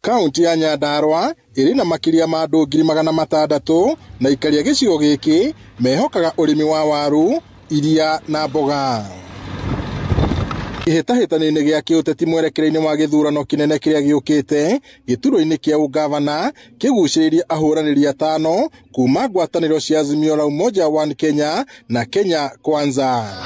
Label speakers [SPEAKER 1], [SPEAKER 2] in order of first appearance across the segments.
[SPEAKER 1] Kaunti ya Nyandarua ĩrĩ na makĩria ma andũ 600,000 na aikari a gĩcigo gĩkĩ mehokaga ũrĩmi wa waru, iria na mboga. Kĩhĩtahĩtano-inĩ gĩa kĩũteti mwerekera-inĩ wa gĩthurano kĩnene kĩrĩa gĩũkĩte gĩturwa-inĩ kĩa ũgavana kĩgucĩrĩirie ahũranĩri atano kuma ngwatanĩro cia Azimio la Umoja One Kenya na Kenya Kwanza.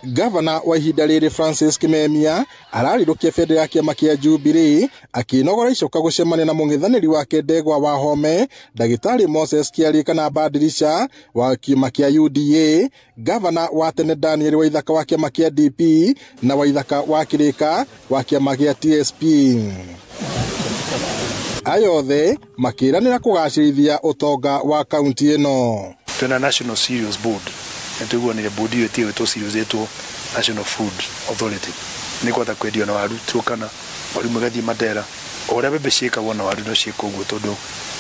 [SPEAKER 1] Gavana wa ihinda rĩrĩ Francis Kimemia ararirũkia bendera ya kĩama kĩa Jubilee akĩnogora icoka gũcemania na mũng'ethanĩri wake Ndegwa Wahome, Ndagĩtarĩ Moses Kĩarie kana Badirisha wa kĩama kĩa UDA, Gavana wa tene Daniel Waithaka wa kĩama kĩa DP na Waithaka wa Kĩrĩka wa kĩama kĩa TSP. Aya othe makĩranĩra kũgacĩrithia ũtonga wa kaunti ĩno.
[SPEAKER 2] Twĩna National Cereals Board nĩtũiguanĩire board ĩyo ĩtige gwĩtwo cereals ĩtwo National Food Authority nĩ kũhota kwendio na waru Turkana, waru imwe ĩgathiĩ Mandera, o ũrĩa mbembe ciĩkagwo na waru no ciĩkwo ũguo tondũ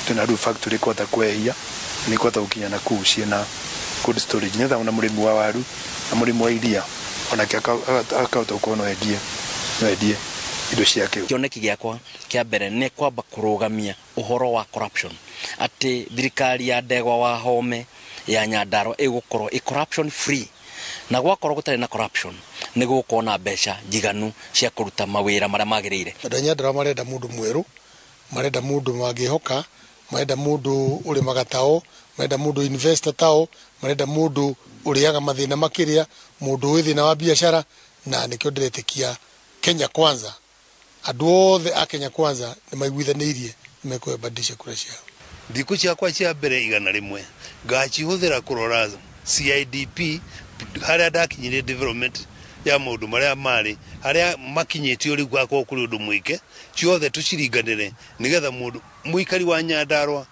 [SPEAKER 2] twĩna rĩu factory ĩkũhota kwehia nĩ ĩkũhota gũkinya na kũu ciĩna cold storage nĩgetha ona mũrĩmi wa waru na mũrĩmi wa iria onake akahota gũkorwo no endie no endie indo ciake.
[SPEAKER 3] Kĩoneki gĩakwa kĩa mbere nĩ kwamba kũrũgamia ũhoro wa corruption, atĩ thirikari ya Ndegwa Wahome ya Nyandarua ĩgũkorwo ĩ corruption free, na gwakorwo gũtarĩ na corruption nĩ gũgũkorwo na mbeca njiganu cia kũruta mawĩra marĩa magĩrĩire.
[SPEAKER 4] Andũ a Nyandarua marenda mũndũ mwerũ, marenda mũndũ mangĩhoka, marenda mũndũ ũrĩmaga tao, marenda mũndũ investor tao, marenda mũndũ ũrĩaga mathĩna makĩria, mũndũ wĩ thĩna wa biacara, na nĩkĩo ndĩretĩkia Kenya Kwanza. Andũ othe a Kenya Kwanza nĩ maiguithanĩirie nĩ mekũhe kura ciao.
[SPEAKER 5] Thikũ ciakwa cia mbere 100 ngacihũthĩra kũrora CIDP harĩa ndakinyire development ya maũndũ marĩa marĩ harĩa makinyĩtio rĩu gwakorwo kũrĩ ũndũ mwĩke ciothe tũciringanĩre nĩgetha mũndũ mũikari wa Nyandarua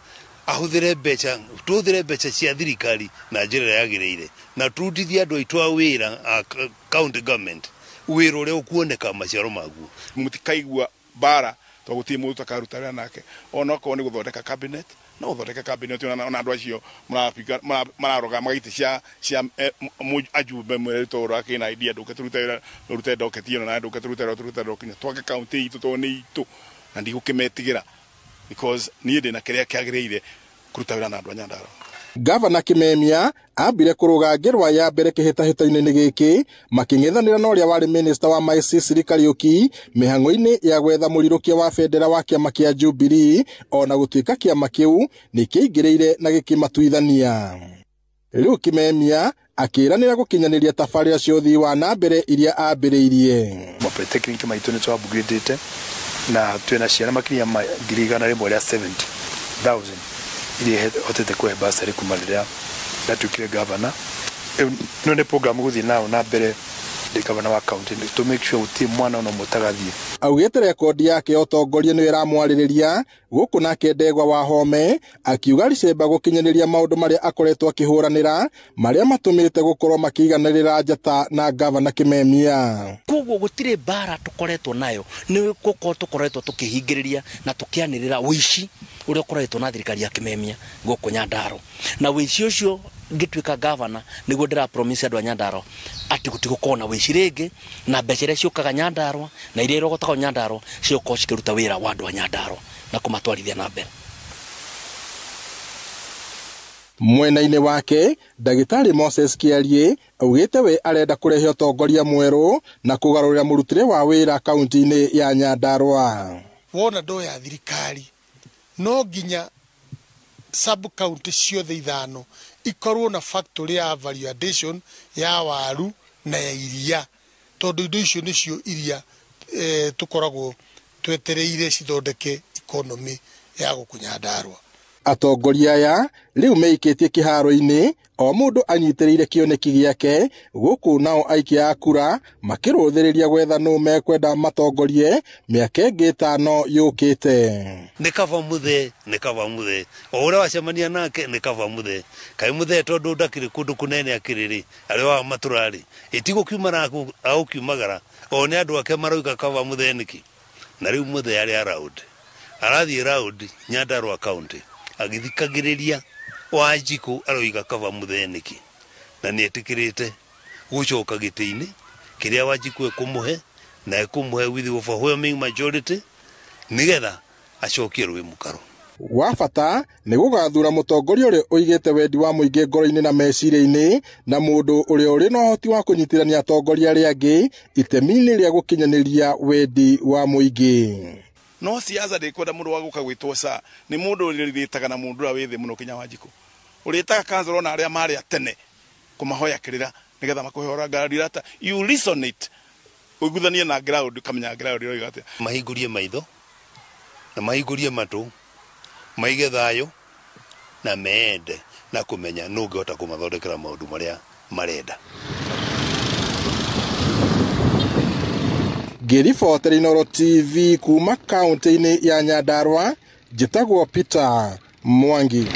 [SPEAKER 5] ahũthĩre mbeca tũhũthĩre mbeca cia thirikari na njĩra ĩrĩa yagĩrĩire na tũrutithie andũ aitũ a wĩra a county government wĩra ũrĩa ũkuoneka maciaro maguo.
[SPEAKER 6] Mũtikaigua mbara tondũ gũtirĩ mũndũ ũtakaruta wĩra nake ona okorwo nĩ gũthondeka cabinet no ũthondeke cabinet ona andũ acio mararũgama itĩ cia ajumbe mwere tondũ akĩna idea ndũke tũrute wĩra rute ndoketi ĩno na ndũke tũrute wĩra tũrute ndoketi twake county itũ tondũ nĩ itũ na ndigũkĩmetigĩra because niĩ ndĩna kĩrĩa kĩagĩrĩire kũruta wĩra na andũ a Nyandarua.
[SPEAKER 1] Gavana Kimemia ambire kũrũga ngĩrwa ya mbere kĩhĩtahĩtano-inĩ gĩkĩ makĩng'ethanĩra na ũrĩa warĩ minista wa maĩ Sicily Kariũki mĩhang'o-inĩ ya gwetha mũrirũkia wa bendera wa kĩama kĩa Jubilee ona gũtuĩka kĩama kĩu nĩ kĩaingĩrĩire na gĩkĩmatuithania. Rĩu Kimemia akĩranĩra gũkinyanĩria tabarĩra cia ũthii wa na mbere iria ambĩrĩirie.
[SPEAKER 2] Mapolytechnic maitũ nĩ tũ upgradĩte na twĩna ciana makĩria ma 170,000 iria hotete kũhe bursary kuma rĩrĩa ndatuĩkire gavana. Ĩno nĩ program gũthiĩ nayo na mbere ndĩ gavana wa county to make sure gũtirĩ mwana ona ũmwe ũtagathiĩ.
[SPEAKER 1] Augĩte rekondi yake ya ũtongoria nĩyo ĩramwarĩrĩria gũkũ nake Ndegwa Wahome akiuga Ricemba gũkinyanĩria maũndũ marĩa akoretwo akĩhũranĩra marĩa matũmĩte gũkorwo makĩiganĩrĩra njata na gavana Kimemia.
[SPEAKER 3] Koguo gũtirĩ mbara tũkoretwo nayo nĩ gũkorwo tũkoretwo tũkĩhingĩrĩria na tũkĩanĩrĩra ũici ũrĩa ũkoretwo na thirikari ya Kimemia gũkũ Nyandarua, na ũici ũcio ngĩtuĩka gavana nĩguo ndĩra promise andũ a Nyandarua atĩ gũtigũkorwo na ũici rĩngĩ na mbeca iria ciũkaga Nyandarua na iria irogotagwo Nyandarua cigũkorwo cikĩruta wĩra wa andũ a Nyandarua na kũmatwarithia na mbere.
[SPEAKER 1] Mwena-inĩ wake Ndagĩtarĩ Moses Kĩarie augĩte we arenda kũrehe ũtongoria mwerũ na kũgarũrĩra mũrutĩre wa wĩra kaunti-inĩ ya Nyandarua.
[SPEAKER 4] Wona ndoo ya thirikari no nginya sub county ciothe ithano ikorwo na factory ya value addition ya waru na ya iria tondũ indo icio nĩcio iria tũkoragwo twetereire cithondeke economy ya gũkũ Nyandarua.
[SPEAKER 1] Atongoria aya rĩu meikĩtie kĩharo-inĩ o mũndũ anyitĩrĩire kĩoneki gĩake gũkũ nao aikia a kura makĩrũthĩrĩria gwetha nũ mekwenda matongorie mĩaka ĩngĩ 5 yũkĩte.
[SPEAKER 5] Nĩ kaba mũthee, nĩ kaba mũthee, o ũrĩa wacemania nake nĩ kaba mũthee. Kaĩ mũthee tondũ ndakĩrĩ kũndũ kũnene akĩrĩ rĩ, arĩ wa matũra rĩ, ĩtigũkiumana agũkiumagara o nĩ andũ ake maroiga kaba mũthee nĩkĩ? Na rĩu mũthee arĩ around, arathiĩ round Nyandarua county agĩthikagĩrĩria Wanjikũ aroiga kaba mũthee nĩkĩ, na nĩ etĩkĩrĩte gũcoka gĩtĩ-inĩ kĩrĩa Wanjikũ ekũmũhe Na ĩkũmũhe with overwhelming majority nĩgetha acokie rũĩ mũkaro.
[SPEAKER 1] Wa bata nĩ gũgathura mũtongoria ũrĩa ũigĩte wendi wa mũingĩ ngoro-inĩ na meciria-inĩ, na mũndũ ũrĩa ũrĩ na ũhoti wa kũnyitithania atongoria arĩa angĩ itemi-inĩ rĩa gũkinyanĩria wendi wa mũingĩ.
[SPEAKER 6] No siasa ndĩkwenda mũndũ wa gũka gwĩtwo ca nĩ mũndũ ũrĩrĩtaga na mũndũ ũrĩa wĩ thĩ mũno kinya Wanjikũ ũrĩtaga kanzũro na arĩa marĩ a tene kũmahoya kĩrĩra nĩgetha makũhe ũrangarirata. You resonate ũiguithanie na ground, ũkamenya ground ĩroiga atĩa.
[SPEAKER 5] Mahingũrie maitho na mahingũrie matũ, maige thayũ na meende na kũmenya nũ ũngĩhota kũmathondekera maũndũ marĩa marenda.
[SPEAKER 1] Ngĩribotera Inooro TV kuma kaunti-inĩ ya Nyandarua, njĩtagwo Peter Mwangi.